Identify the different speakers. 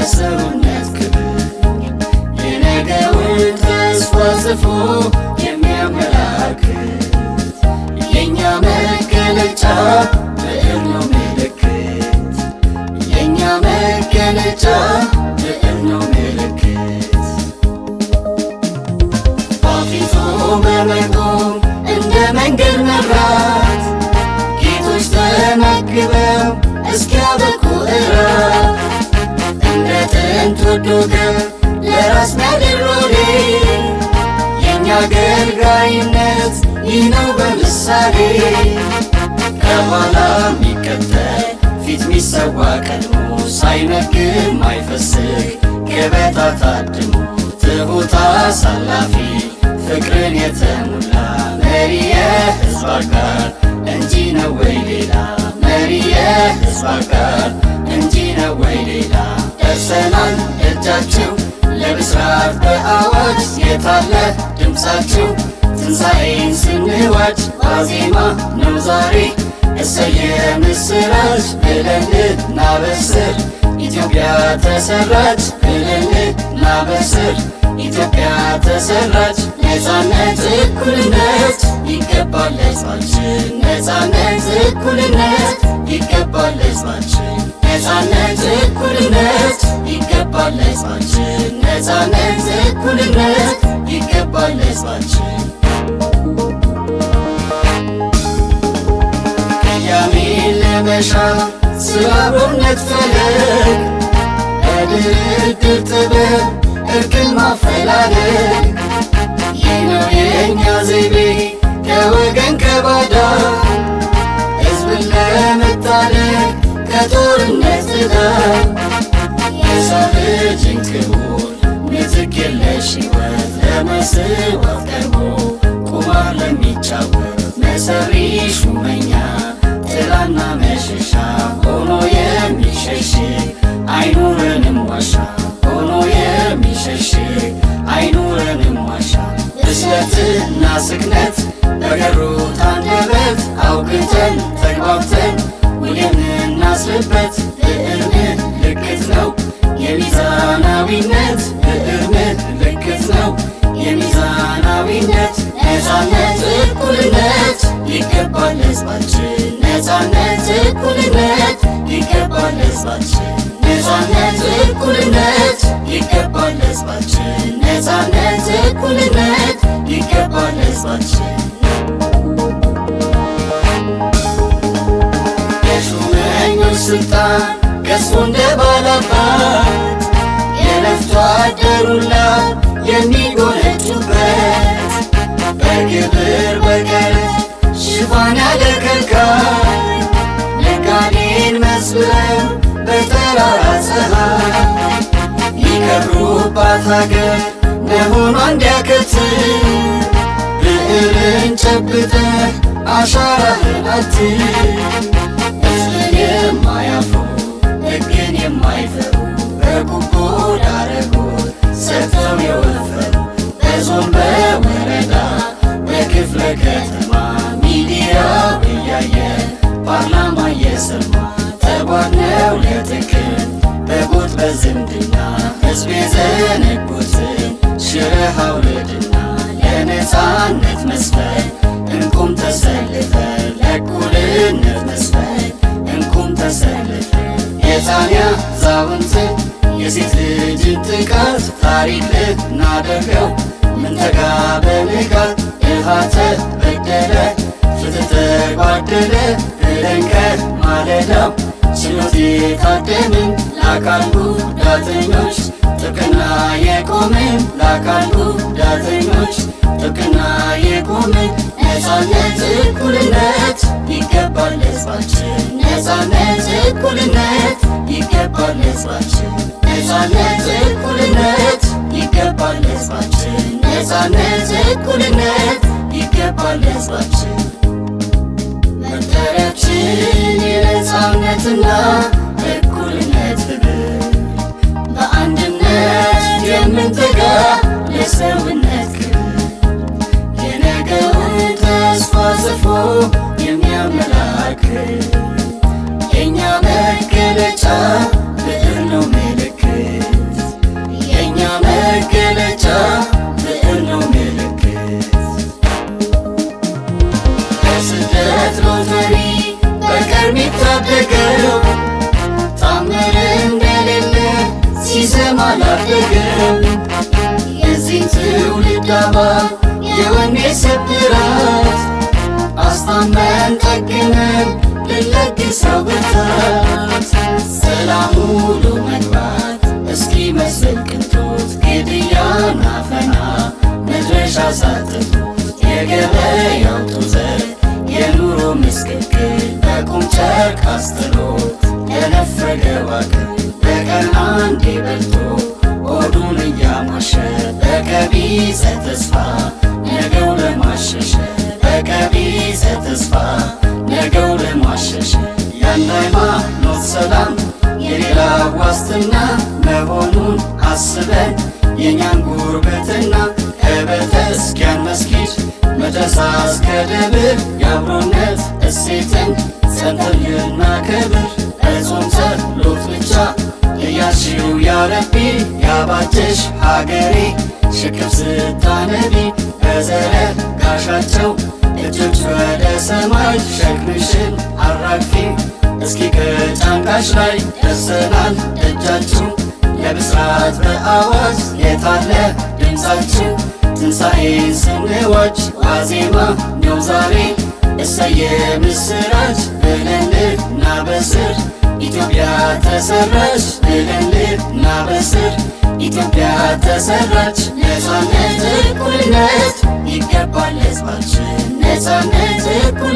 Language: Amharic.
Speaker 1: ለሰውነት ክብር የነገውን ተስፋ ጽፎ የሚያመላክት የኛ መገለጫ ብዕር ነው ምልክት የኛ መገለጫ ብዕር ነው ምልክት ባፊቱ በመቆም እንደ መንገድ መብራት ጌቶች ተመግበው እስኪያበቁ እራት እንደ ጥንት ወዶ ገብ ለራስ ሚያደሮሌ የእኛ አገልጋይነት ይህ ነው በምሳሌ ከኋላ ሚከተል ፊት ሚሰዋ ቀድሞ ሳይመግብ ማይፈስክ ገበታ ታድሞ ትሁት አሳላፊ ፍቅርን የተሞላ መሪ የሕዝብ አጋር እንጂ ነው ወይ ሌላ መሪ የሕዝብ አጋር እንጂ ነው ወይ ሌላ ደርሰናል ደጃችሁ ለብስራት በአዋጅ የታለ ድምፃችሁ ትንሣኤን ስንዋጅ ዋዜማ ነው ዛሬ እሰየ ምስራች ብለን ልናበስር ኢትዮጵያ ተሰራች ብለን ልናበስር ኢትዮጵያ ተሰራች። ነፃነት እኩልነት ይገባል ለሕዝባችን ነፃነት እኩልነት ይገባል ለሕዝባችን ነፃነት እኩልነት ይገባል ለሕዝባችን ነፃነት እኩልነት ይገባል ለሕዝባችን። ቅያሜን ለመሻር ስለ አብሮነት ፈለግ በድርድር ጥበብ እርቅን ማፈላለግ ይህ ነው የእኛ ዘይቤ ከወገን ከባዳ ሕዝብን ለመታደግ ከጦርነት ዕዳ የሰው ልጅን ክቡር ምትክ የለሽ ሕይወት ለመስዋዕት ቀርቦ ቁማር ለሚጫወት መሰሪ ሹመኛ ጥላና መሸሻ ሆኖ የሚሸሽግ አይኑረንም ዋሻ ሆኖ የሚሸሽግ አይኑረንም ዋሻ ብስለትና ስክነት በገሩት አንደበት አውግተን ተግባብተን ውል የምናስርበት ብዕር ምልክት ነው የሚዛናዊነት ብዕር ምልክት ነው የሚዛናዊነት። ነፃነት እኩልነት ይገባል ለሕዝባችን ነፃነት እኩልነት ይገባል ለሕዝባችን ነፃነት እኩልነት ይገባል ለሕዝባችን ነፃነት እኩልነት ይገባል ለሕዝባችን። የሹመኞች ስልጣን ገዝፎ እንደ ባላባት የለፍቶ አደሩላ የሚጎነጩበት በግብር በቀረጥ ሽፋን ያለ ከልካይ ነጋዴን መዝብረው በጠራራ ፀሐይ ሊከብሩባት ሀገር መሆኗ እንዲያከትል ብዕርን ጨብጠህ አሻራህን አትል ሕዝብን የማያፍሩ ሕግን የማይፈሩ በጉቦ ዳረጎት ሰርተው የወፈሩ በዞን በወረዳ በክፍለ ከተማ ሚዲያው እያየ ፓርላማ እየሰማ ተቧድነው ለጥቅም በጎጥ በዝምድና ሕዝብ የዘነጉትን ሽረህ አውርድና ለነፃነት መስፈን እንቁም ተሰልፈን ለእኩልነት መስፈን እንቁም ተሰልፈን የሕፃን ያዛውንትን የሴት ልጅን ጥቃት ታሪክ ልናደርገው ምንተጋ በንጋት ድሃ ተበደለ ፍትህ ተጓደለ ብለን ከማለዳው ችሎት የታደምን ለአካል ጉዳተኞች ጥብቅና የቆምን ለአካል ጉዳተኞች ጥብቅና የቆምን ነፃነት እኩልነት ይገባል ለሕዝባችን ነፃነት እኩልነት ይገባል ለሕዝባችን ነፃነት እኩልነት ይገባል ለሕዝባችን ነፃነት እኩልነት ይገባል ለሕዝባችን። መጠሪያችን የነፃነትና እኩልነት ህብር በአንድነት የምንተጋ ለሰውነት ክብር የነገውን ተስፋ ጽፎ የሚያመላክት የእኛ መገለጫ ብዕር ነው ምልክት። ስብራት አስታመን ጠግነን ልለግሰው ብርታት። ሰላም ውሎ መግባት እስኪመስል ቅንጦት፣ ግድያና አፈና መድረሻ ሳጥቶት፣ የገበያው ጡዘት የኑሮ ምስቅልቅል በቁም ጨርቅ አስጥሎት ለነፈገው አቅል፣ በቀን አንዴ በልቶ ሆዱን እያሟሸ በቀቢጸ ተስፋ ነገው ለማሸሸ፣ በቀቢጸ ተስፋ ነገው ለማሸሸ። የአንድ ሃይማኖት ሰላም የሌላ ዋስትና መሆኑን አስበን የእኛን ጉርብትና ከቤተክርስቲያን መስጊድ መድረሳ እስከ ደብር የአብሮነት እሴትን ጸንተን ልናከብር፣ በጾም ጸሎት ብቻ እያልሽው ያረቢ ያባጀሽ ሀገሬ ሽቅብ ስታነቢ በዘረጋሻቸው እጆች ወደ ሰማይ ሸክምሽን አራግፊ እስኪ ከጫንቃሽ ላይ፣ ደርሰናል ደጃችሁ ለብስራት በአዋጅ፣ የታለ ድምፃችሁ ትንሣኤን ስንዋጅ? ዋዜማ ነው ዛሬ እሰየ ምስራች ብለን ልናበስር፣ ኢትዮጵያ ተሰራች ብለን ልናበስር፣ ኢትዮጵያ ተሰራች። ነፃነት እኩልነት ይገባል ሕዝባችን፣ ነፃነት እኩልነት።